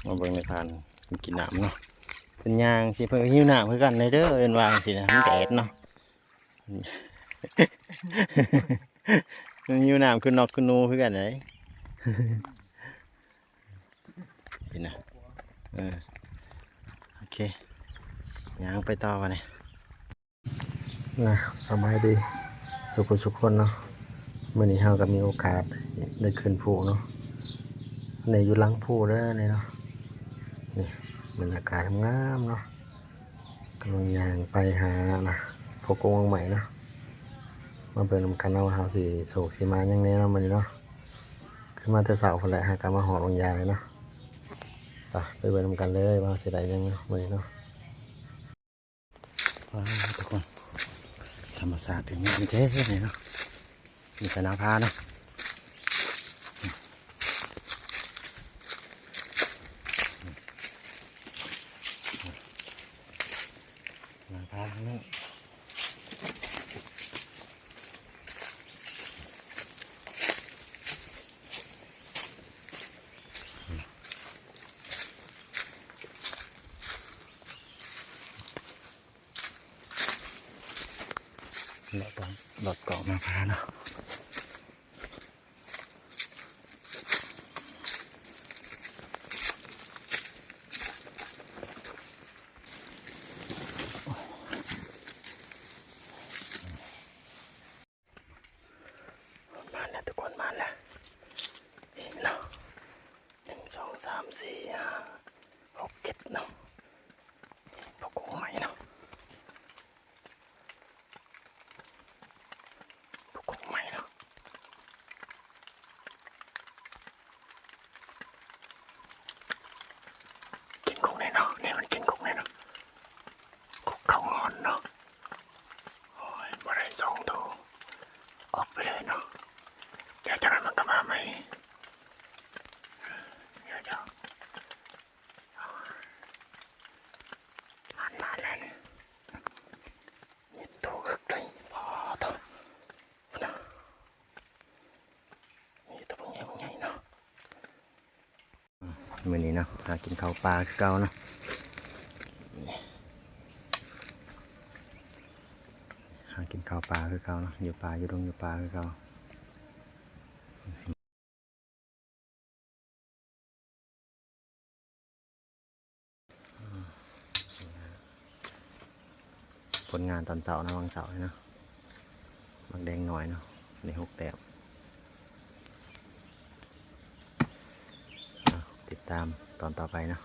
ມາເບິ່ງນາຍພານກິນນ້ຳເນາະ ເພິ່ນຍ່າງຊິ ເພິ່ນກໍຫິວນ້ຳຄືກັນເດີ ເອີ້ນວ່າຈັ່ງຊີ້ນະ ມັນແດດເນາະ ມັນຫິວນ້ຳຄືນົກຄືໜູຄືກັນເດ້ ນີ້ນະ ເອີ ໂອເຄ ຍ່າງໄປຕໍ່ບັດນີ້. ນະ ສະບາຍດີສູ່ຜູ້ສູ່ຄົນເນາະ ມື້ນີ້ເຮົາກໍມີໂອກາດໄດ້ຂຶ້ນພູເນາະ ອັນນີ້ຢູ່ຫຼັງພູເດີນີ້ເນາະ ນີ້ບັນຍາກາດງາມໆເນາະ ກຳລັງຍ່າງໄປຫານະ ພວກກົກໝາກໄມ້ເນາະ ມາເບິ່ງນຳກັນເນາະວ່າເຮົາຊິໂຊກຊິໝານຫຍັງແດ່ເນາະມື້ນີ້ເນາະ ຂຶ້ນມາແຕ່ເຊົ້າພຸ້ນແຫຼະ ຫາກໍມາຮອດວັງຢາເລີຍເນາະ ໄປ ໄປເບິ່ງນຳກັນເລີຍວ່າເຮົາຊິໄດ້ຫຍັງເນາະມື້ນີ້ເນາະ. ວ້າວ ທຸກຄົນ ທຳມະຊາດຖືງງາມແທ້ນີ້ເນາະ ມີແຕ່ໜ້າຜາເນາະ ໜ້າຜາທາງນັ້ນ. ເລາະຕາມ ເລາະຕາມໜ້າຜາເນາະ ມາແລ້ວທຸກຄົນ ມາແລ້ວ ນີ້ເນາະ ໜຶ່ງ ສອງ ສາມ ສີ່ ຫ້າ ຫົກ ເຈັດ ເນາະ ພວກກົກໝາກໄມ້ເນາະ ພວກກົກໝາກໄມ້ເນາະ. ກິນກົກແນ່ເນາະ ນີ້ມັນກິນກົກແນ່ເນາະ ກົກເຂົ້າງອນເນາະ ໂອ້ຍ ບໍ່ໄດ້ສອງໂຕ ອອກໄປເລີຍເນາະ ດຽວຈັກໜ້ອຍມັນກໍມາໃໝ່ ດຽວ ດຽວ ມາ ມາແລ້ວນີ້ ມີໂຕເລິກເລີຍ ປາໂທ້ ພຸ້ນນະ ມີແຕ່ບັກໃຫຍ່ ບັກໃຫຍ່ເນາະ ມື້ນີ້ເນາະ ຫາກິນເຂົ້າປ່າຄືເກົ່າເນາະ ຫາກິນເຂົ້າປ່າຄືເກົ່າເນາະ ຢູ່ປ່າຢູ່ດົງຢູ່ປ່າຄືເກົ່າ. ຜົນງານຕອນເຊົ້າເນາະ ຫວ່າງເຊົ້າເນາະ ໝາກແດງນ້ອຍເນາະ ໄດ້ຫົກແຕ້ມ ຕິດຕາມຕອນຕໍ່ໄປເນາະ.